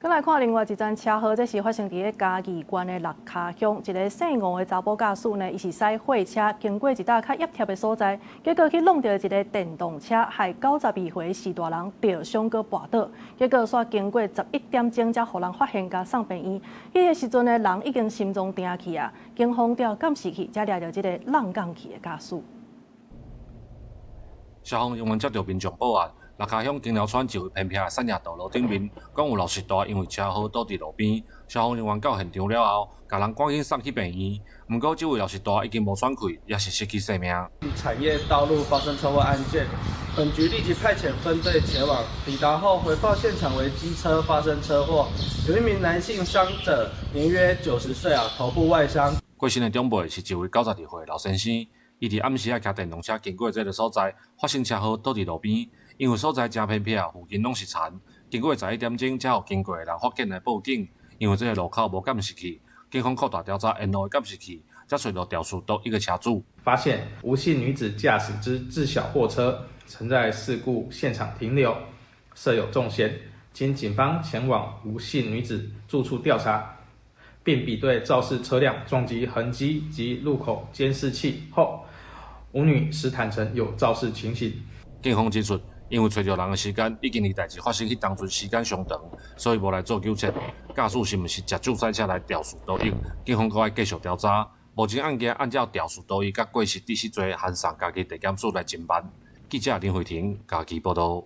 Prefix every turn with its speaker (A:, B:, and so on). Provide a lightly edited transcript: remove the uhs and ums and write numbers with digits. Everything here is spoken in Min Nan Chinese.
A: 閣來看另外一樁車禍，這是發生佇咧嘉義縣的六跤鄉，一个姓吳的查埔駕駛呢，伊是駛貨車經過一搭較狹窄的所在，結果去挵著一个電動車，害92歲徐大人著傷閣跋倒，結果煞經過11點鐘才予人發現，共送病院。彼个時陣呢，人已經心臟停去啊，警方調監視器才掠著這个挵摃去的駕駛。
B: 消防人員接到民眾報案，六跤鄉金寮村一位偏僻的產業道路頂面，講有六十大因為車禍倒佇路邊。消防人員到現場了後，共人趕緊送去病院。毋過，這位六十大已經無喘氣，也是失去性命。
C: 產業道路發生車禍案件，本局立即派遣分隊前往，抵達後回報現場為機車發生車禍，有一名男性傷者，年約90歲啊，頭部外傷。
B: 過身的長輩是一位92歲老先生。伊佇暗時仔騎電動車經過這个所在，發生車禍倒佇路邊。因為所在誠偏僻，附近攏是田。經過11點鐘，才予經過的人發現來報警。因為這个路口無監視器，警方擴大調查沿路的監視器，才揣著肇事倒椅的車主。
D: 發現吳姓女子駕駛之自小貨車曾在事故現場停留，涉有重嫌。經警方前往吳姓女子住處調查，並比對肇事車輛撞擊痕跡及路口監視器後，吳女士坦承有肇事情形。
B: 警方指出，因為揣著人的時間已經離代誌發生彼當陣時間相長，所以無來做糾察。駕駛是毋是食酒駛車來肇事逃逸？警方閣愛繼續調查。目前案件按照肇事逃逸佮過失致死罪，函送嘉義地檢署來偵辦。記者林慧婷嘉義報導。